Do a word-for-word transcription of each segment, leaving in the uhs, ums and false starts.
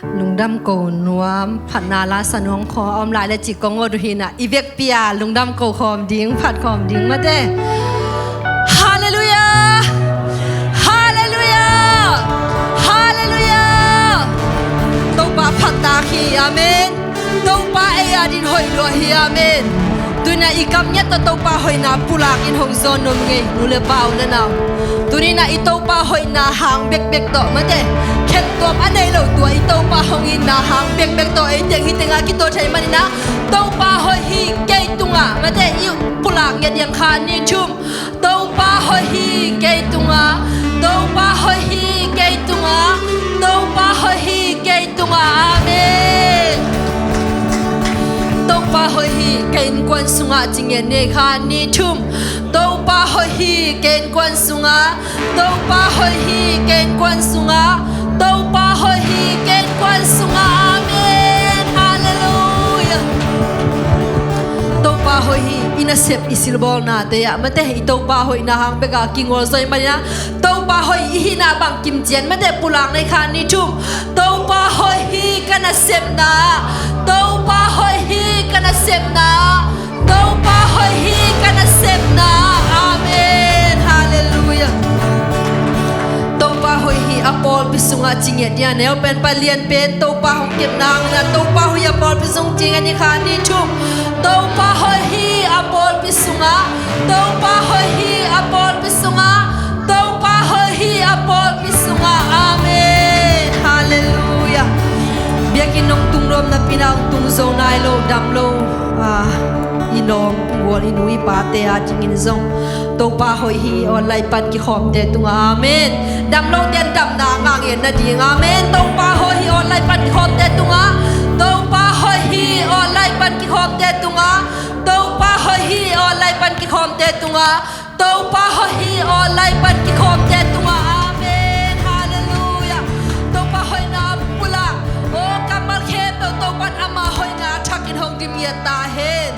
Lungdam ko nuam, phatna la sa nuam khawm a om lai le cih kong awt uh hi a, i vekpi-a lungdam ko khawm ding, phat khawm ding mate. Halleluiah! Halleluiah! Halleluiah! Topa phattak hi, amen. Topa ei adingin hoih lua hi, amen. Tuni-in i kam ngiat tawh Topa hoihna pulak in hong zawn nuam ing ei, nu le pa, u le nau. Tuni-in i Topa hoihna hang bekbek tawh mate, khentuam a nei lo tua i Topa hong itna hang bekbek tawh ei teng hih tengah kituak thei manin, Topa hoih hi kei tungah mate, i pulak ngiat ding kha ni thum. Topa hoih hi kei tungah, Topa hoih hi kei tungah, Topa hoih hi kei tungah. Amen. Topa hoih hi kei innkuan sungah, ci ngiat ni, kha ni thum. Topa hoih hi kei innkuan sungah, Topa hoih hi kei innkuan sungah, Topa hoih hi kei innkuan sungah. Amen. Halleluiah. Topa hoih hi. I nasep, i silbawlnate ah mate, i Topa hoihna hang bek a kingawl zaw ahih manin, Topa hoih i hihna bangkim ciat mate, pulak ni, kha ni thum. Topa hoih hi ka nasepna, Topa hoih hi ka nasepna, Topa hoih hi ka nasepna. Amen. Halleluiah. Topa hoih hi a pawlpi sungah, ci ngiat ni, a neu pen, pa lian pen, Topa hong kepna hangin, Topa hoih a pawlpi sung, ci ngiat ni, kha ni thum. Topa hoih hi a pawlpi sungah, Topa hoih hi a pawlpi sungah, Topa hoih hi a pawlpi sungah. Amen. Halleluiah. Biakinn hong tung nuam napi-in hong tung zo nai lo, dam lo, ah, i lawm, i gual, i nu i pate adingin zong Topa hoih hi, online pan kikhawmte tungah. Amen. Dam lote in damna ngah ngiat nading. Amen. Topa hoih hi, online pan kikhawmte tungah. Topa hoih hi, online pan kikhawmte tungah. Topa hoih hi, online pan kikhawmte tungah. Topa hoih hi, online pan kikhawmte tungah. Amen. Halleluiah. Topa hoihna pulak. Aw, kammal khempeuh Topa'n ama hoihna thakin hong dim ngiat ta hen.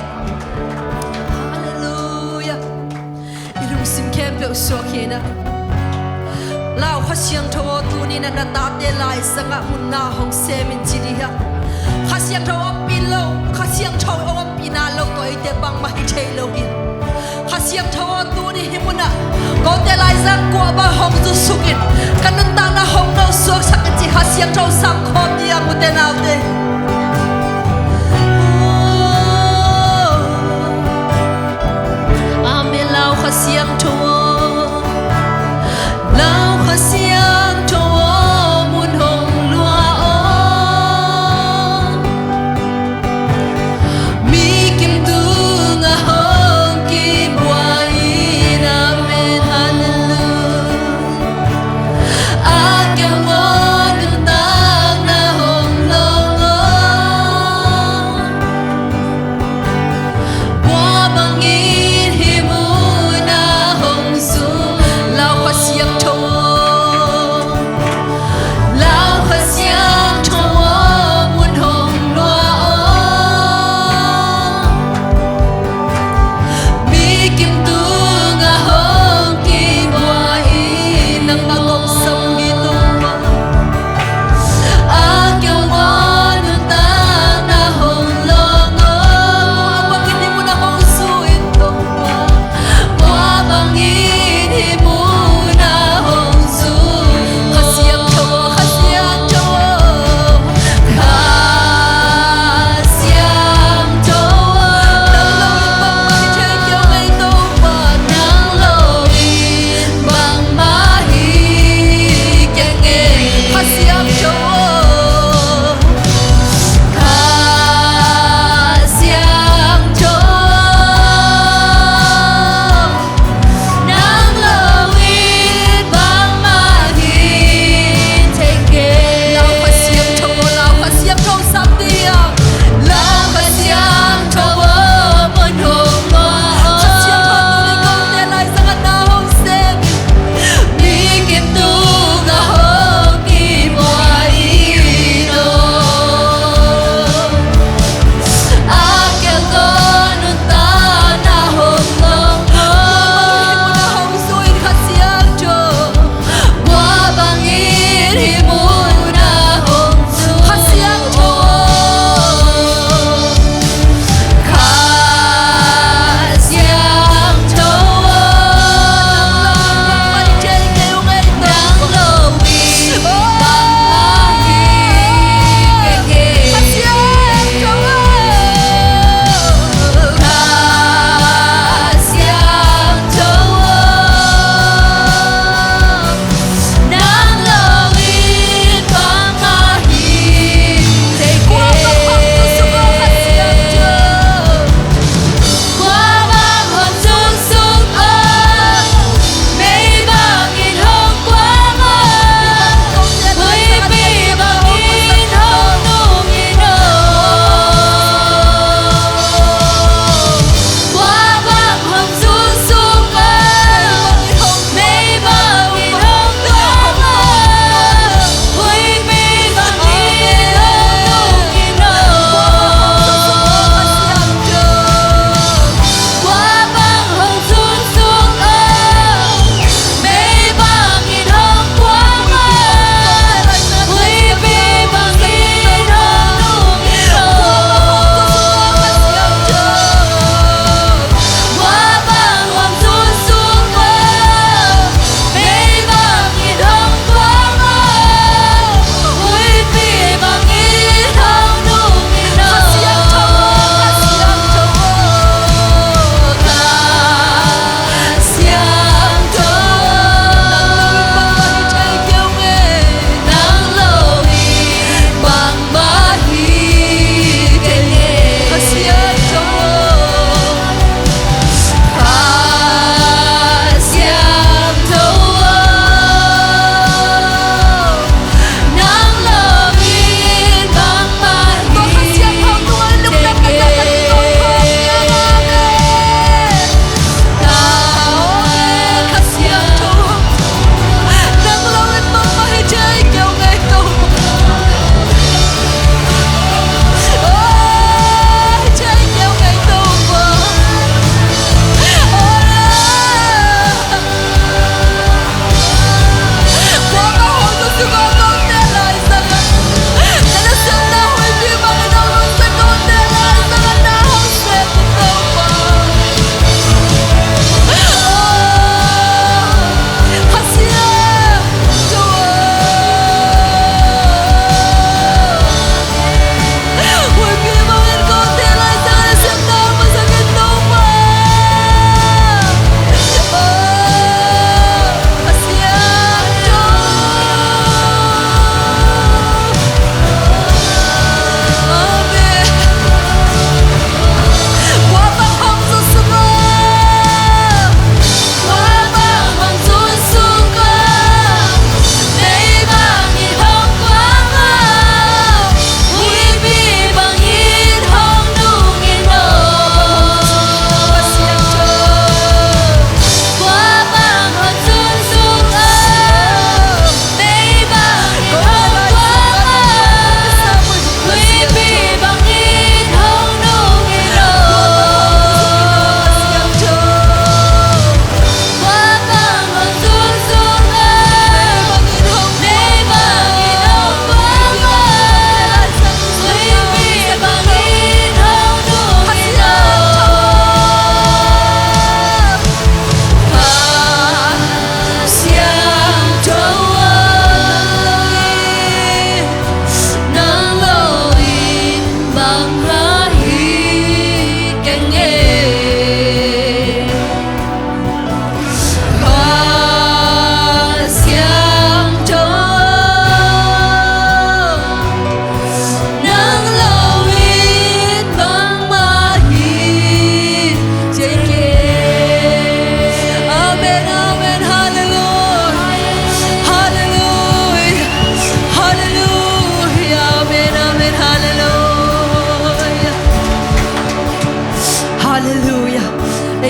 Halleluiah. I lungsim khempeuh suak hi a. Lau, Kha Siangtho aw, tuni-in na tate laizangah munna hong sem in, ci ding hi a. Kha Siangtho ompih lo, Kha Siangtho ompihna lo tawh eite bangmah hi thei lo hi a. Kha Siangtho aw, tuni hih munah kote laizang kuah bang hong zutsuk in, ka nuntakna hong nosuaksak in, ci Kha Siangtho sang khawm ding a, ute naute. Amen. Lau Kha Siangtho aw, lau Kha Siangtho aw, mun hong lua aw. Mi kim tungah hong kibuai in, amen, halleluiah. A kiang aw, nuntakna hong long aw. Tua bangin hih munah hong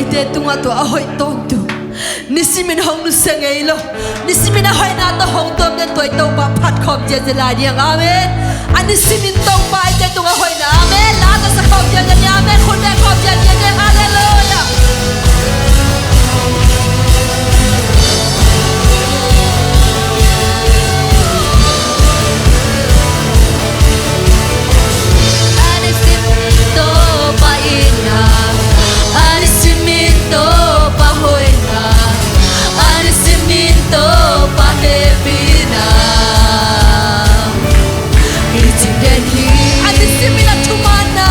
Eite tungah tua a hoih tawntung, nisimin hong nusia ngei lo, nisimin a hoihna tawh hong tuam den tua i Topa phat khawm ziazia lai ding. Amen. A nisimin Topa eite tungah hoihna, amen, la tawh sa khawm ziazia ni. Amen. Khut beng khawm ziazia ni. Halleluiah. A nisimin Topa itna, a nisimin Topa hoihna, a nisimin Topa hehpihna i cing den hi. A nisimin a thumanna,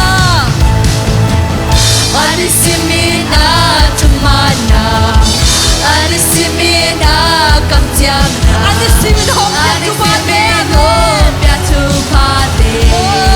a nisimin a thumanna, a nisimin a kamciamna, a nisimin hong pia thumanna, a nisimin hong pia thumanna. Oh.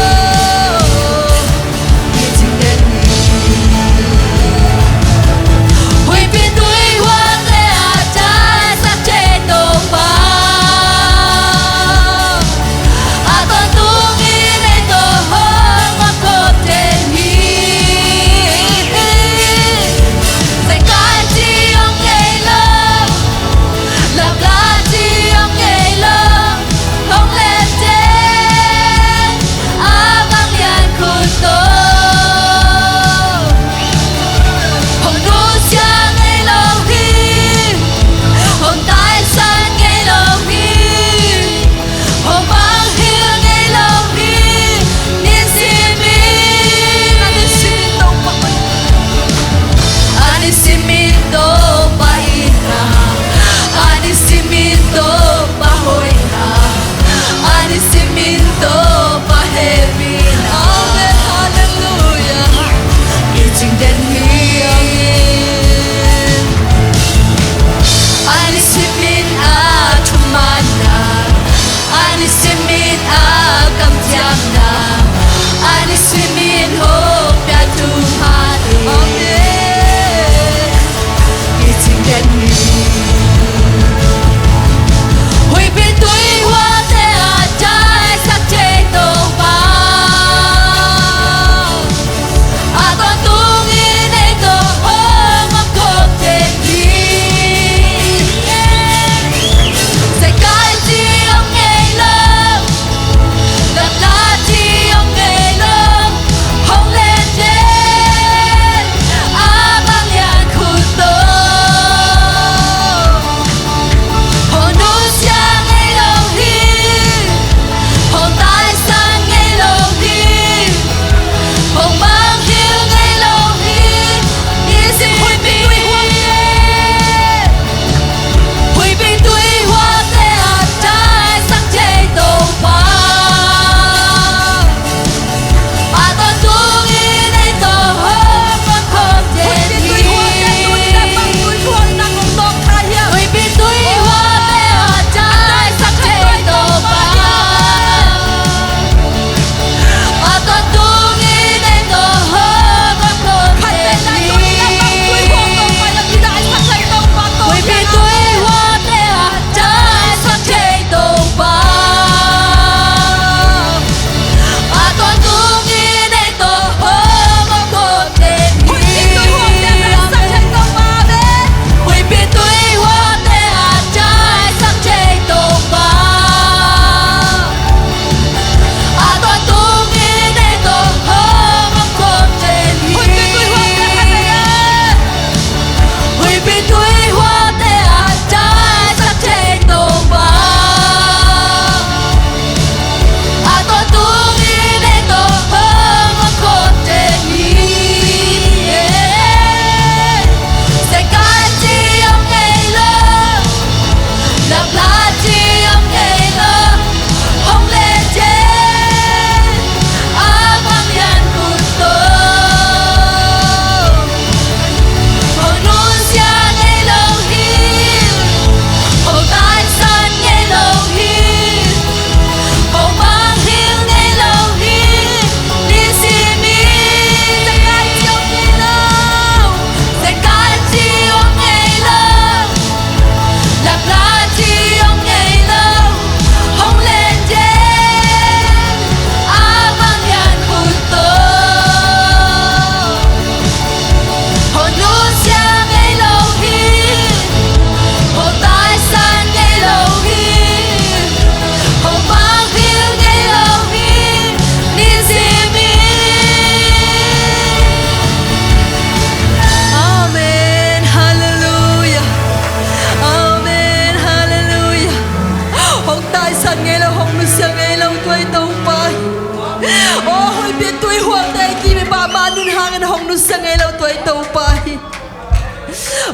Nun hangin hong nusia ngei lo tua i Topa hi.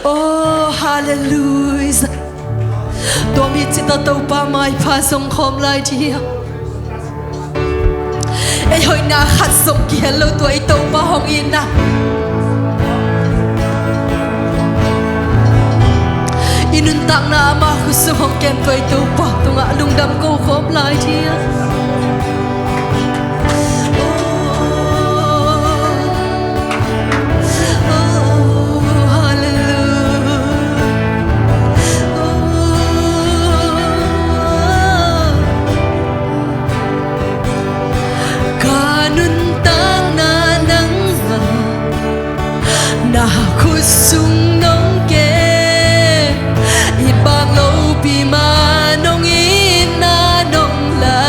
Oh, halleluia. Tua mi cita Topa maipha zong khawm lai dih. Ei hoihna khat zong kihel lo tua i Topa hong itna. I nuntakna ama khutsung hong kem tua i Topa tungah lungdam ko khawm lai dih. Ka nuntakna nangmah na khutsung nong kem, i bang lopi mah nong itna nong la.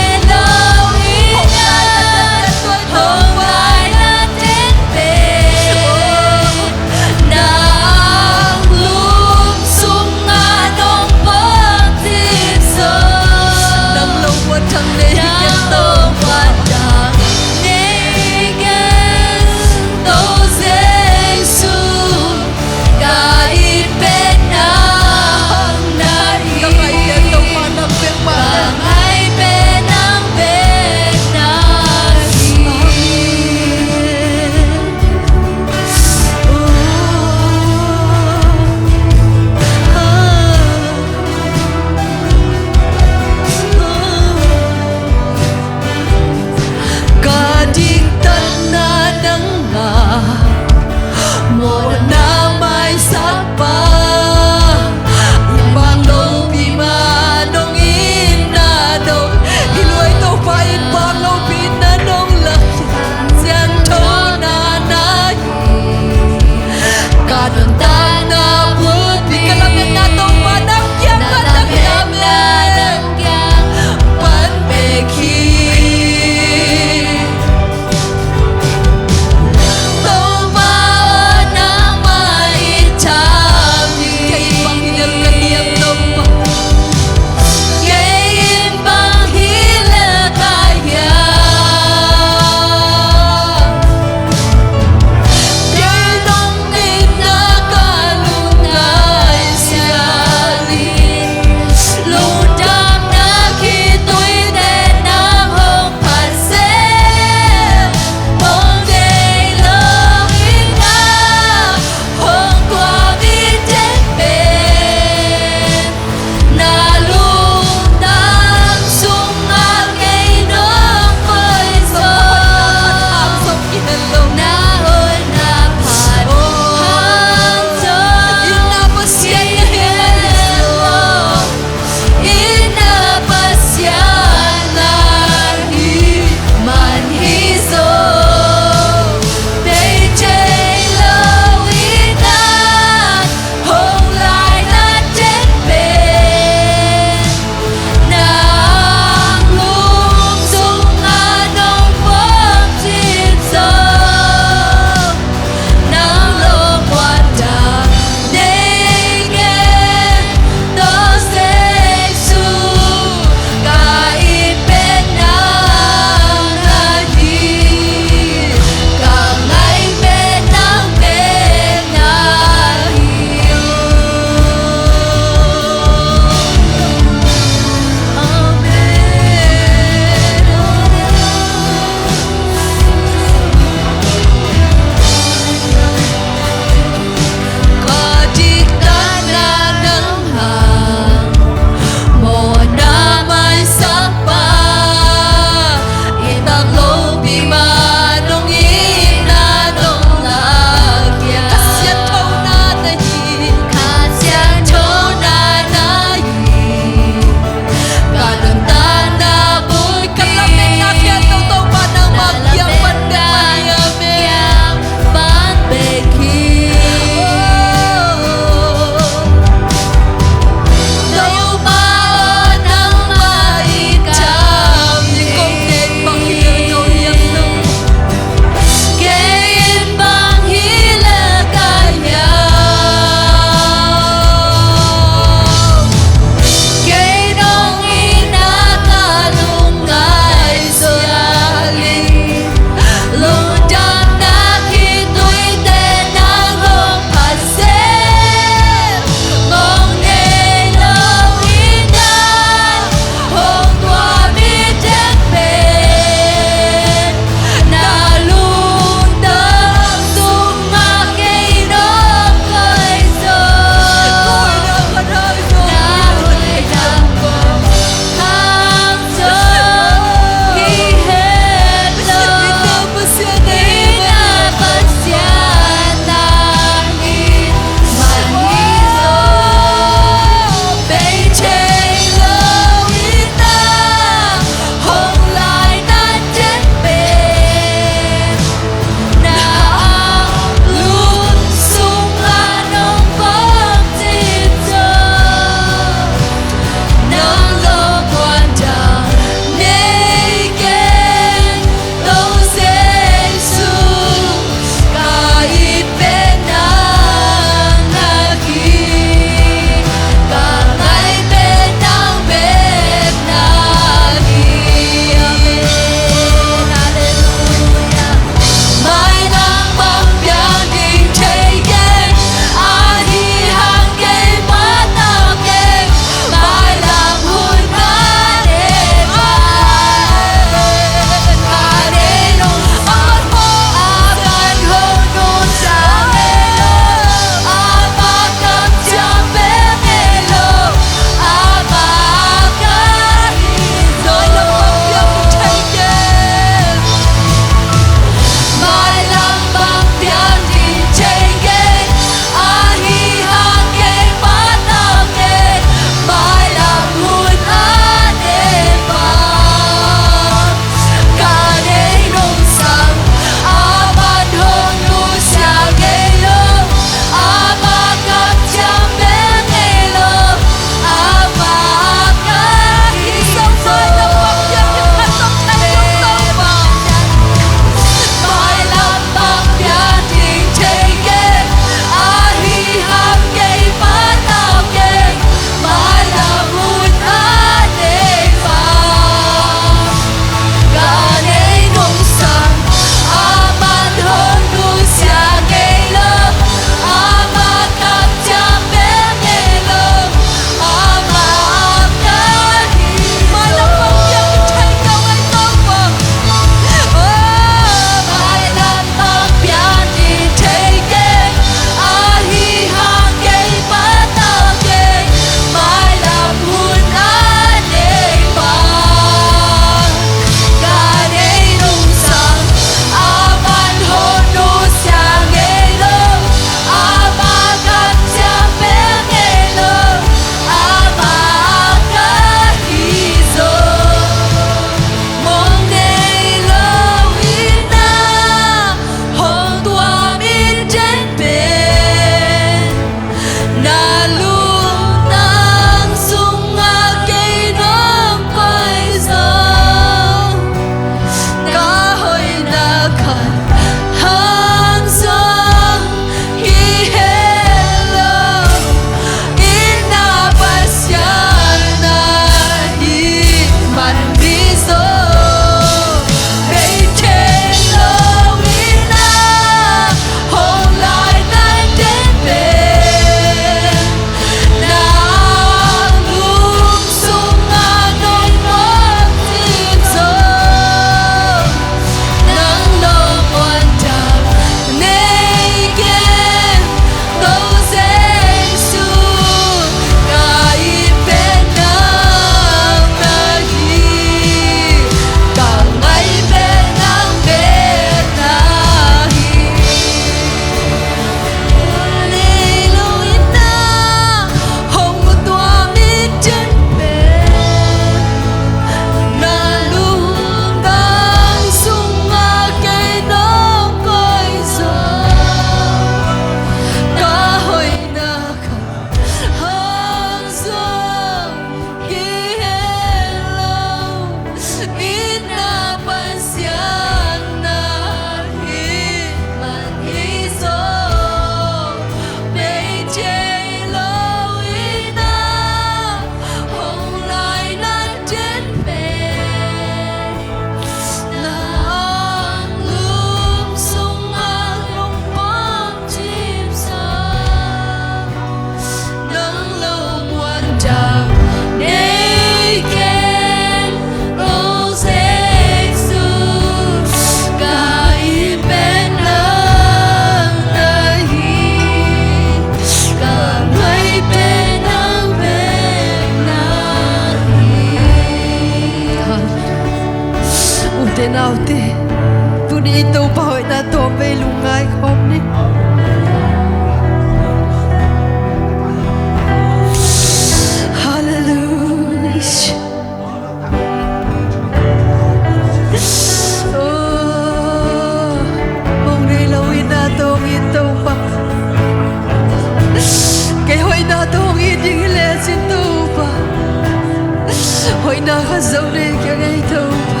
Zo nei keng ei Topa.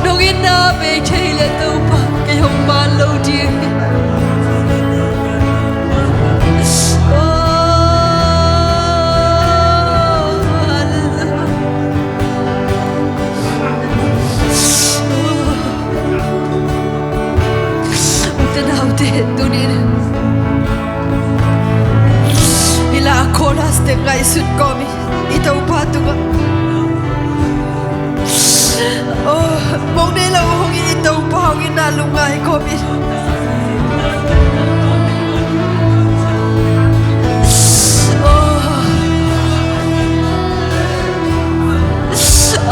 Nong itna bei thei leh Topa, kei hong man lo ding hi. Oh, hallelujah. Ute naute, tuni in hih la a chorus teng ngaihsun kawm hi. I Topa tungah, oh, mong nei lo hong in, i Topa hong in a lungngai kawm hi. Oh.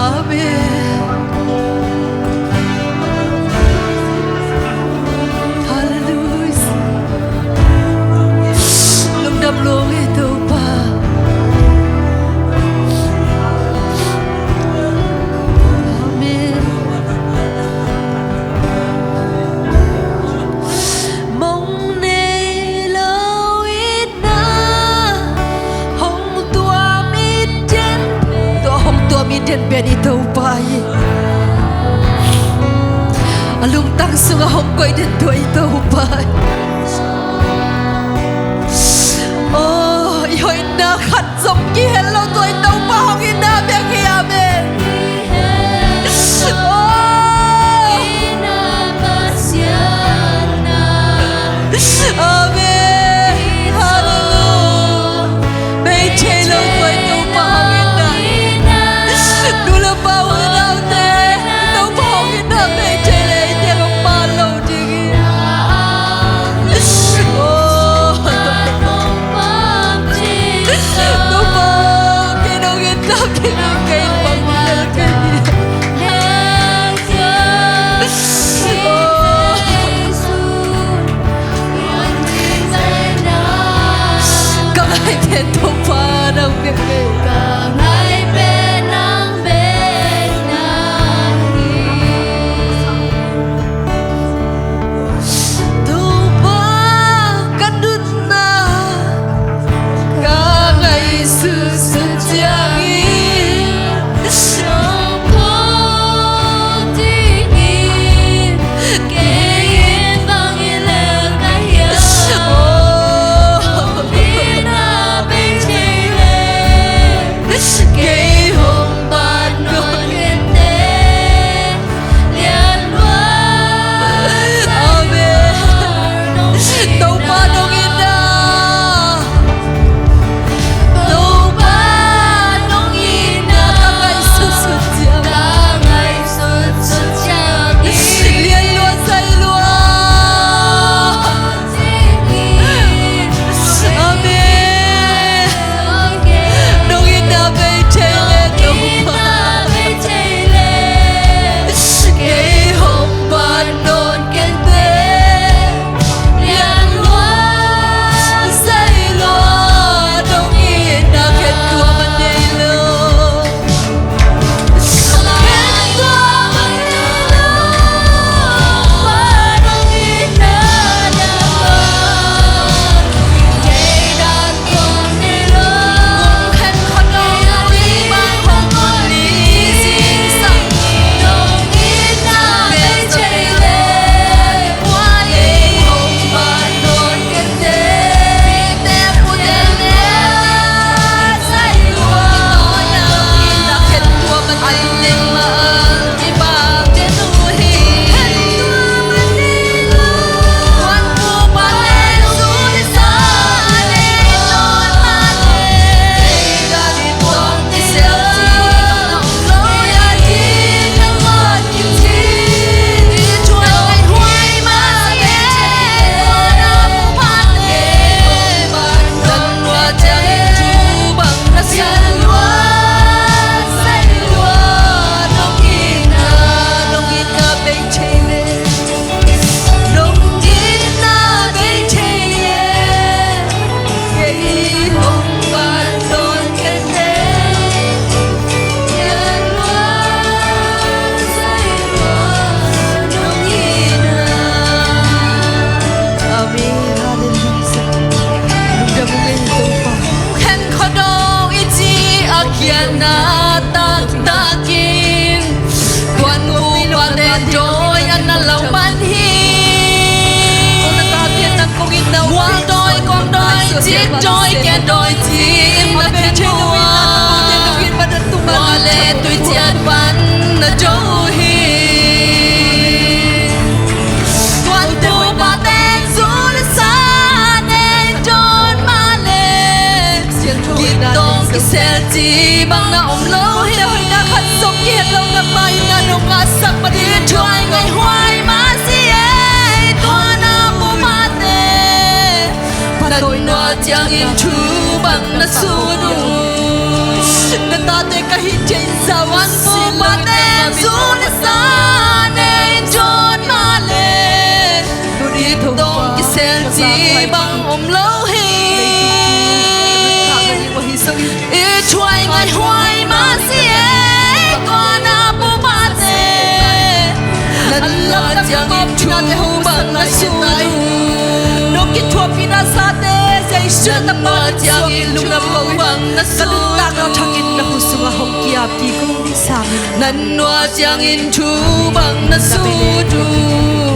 Amen. Hallelujah. Lungdam lua ing ei Topa. Amen. Mong nei lo itna hong tuam i den, tua hong tuam i den pen i Topa hi. A lungtang sungah hong koih den tua i Topa hi. Oh, i hoihna khat zong kihel lo, tua i Topa hong itna bek hi. Amen. Oh. Amen. Hallelujah. Bei thei lo tua i Topa hong itna. Nu le pa, u le naute, Topa hong itna bei thei leh eite hong man lo ding hi. Oh. Topa, kei nong itna, kei nong, kei bang lel kei hi. Oh. Ka ngai pen Topa nang bek hi. Ka ngai pen nang bek na hi. Topa ka nunna ka ngaihsut suk ciangin, hong phawk dingin kei in bang hi lel ka hiam? Oh. Hong itna bei thei leh Na taktakin tuan upate dawi a na lau man hi. Mual dawi, kong dawi, cik dawi, ken dawi, cik na pen tua. Tua le tuician pan na do hi. Tuan upate zu le sa ne dawn mah le. Gitdong kisel ci bang na om lo hi. Hoihna khat zong kihet lo na mah in na nong ngahsak mah ding. Thuai ngaihuai mah si e, tua na pupate. Nan nuat ciangin thu bang na sut uh. Na tate ka hi thei zau an pupate. Zu le sa ne dawn mah le. Gitdong kisel ci bang om lo hi. I thuai ngaihuai mah si e, kong na pupate. Nan nuat ciangin thu bang na sut uh. Nong kithuahpihna sate, Jesu tapa, nan nuat ciangin thu bang na sut uh. Ka nuntakna thakin na hu sungah hong kiap kik uh. Nan nuat ciangin thu bang na sut uh.